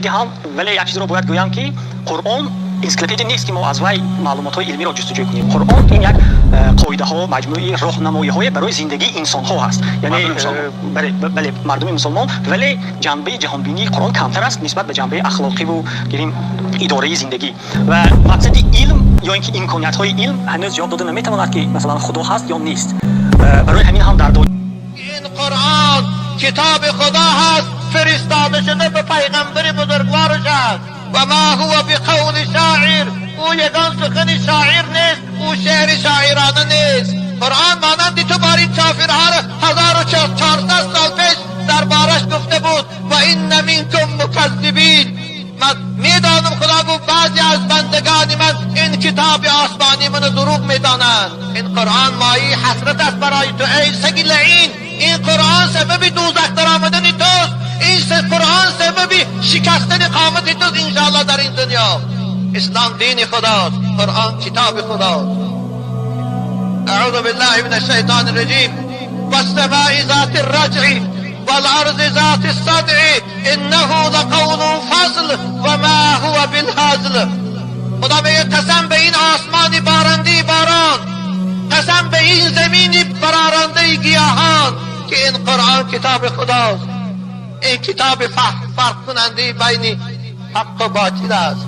Ҳам, вале як чизро бояд гӯям, ки Қуръон энсиклопедия нест, ки мо аз вай маълумотҳои илмиро ҷустуҷӯ кунем. Қуръон ин як қоидаҳо, маҷмӯи роҳнамоиҳое барои зиндагии инсонҳо ҳаст, яъне бале, мардуми мусулмон. Вале ҷанбаи ҷаҳонбинии Қуръон камтар аст нисбат ба ҷанбаи ахлоқиву, гирем, идораи зиндагӣ. Ва мақсади илм ё ин ки имкониятҳои илм ҳанӯз ҷавоб дода наметавонад, ки масалан, Худо ҳаст ё нест. Барои ҳамин ҳам дар این قرآن کتاب خدا هست، فرستاده شده به پیغمبر بزرگوارش است. و ما هو بقول شاعر، او یگان سخن شاعر نیست، او شعر شاعرانه نیست. قرآن مانند تو بار این کافرها را 1400 سال پیش دربارش گفته بود: و این منکم مکذبین. من میدانم، خدا گفت، بعضی از بندگان من این کتاب آسمانی من دروغ میدانند. این قرآن مایه حسرت است برای تو، ای سگ لعین. این قرآن سبب دوزخ در آمدن توست. این قرآن سبب شکستن قامت توست، انشاءالله در این دنیا. اسلام دین خداست، قرآن کتاب خداست. اعوذ بالله من الشیطان الرجیم. والسماء ذات الرجع والأرض ذات الصدع إنه لقول فصل وما هو بالهزل. خدا میگه قسم به این آسمانی بارنده باران، قسم به این زمینی برارنده گیاهان، که این قرآن کتاب خداست. این کتاب فرق کننده بین حق و باطل است.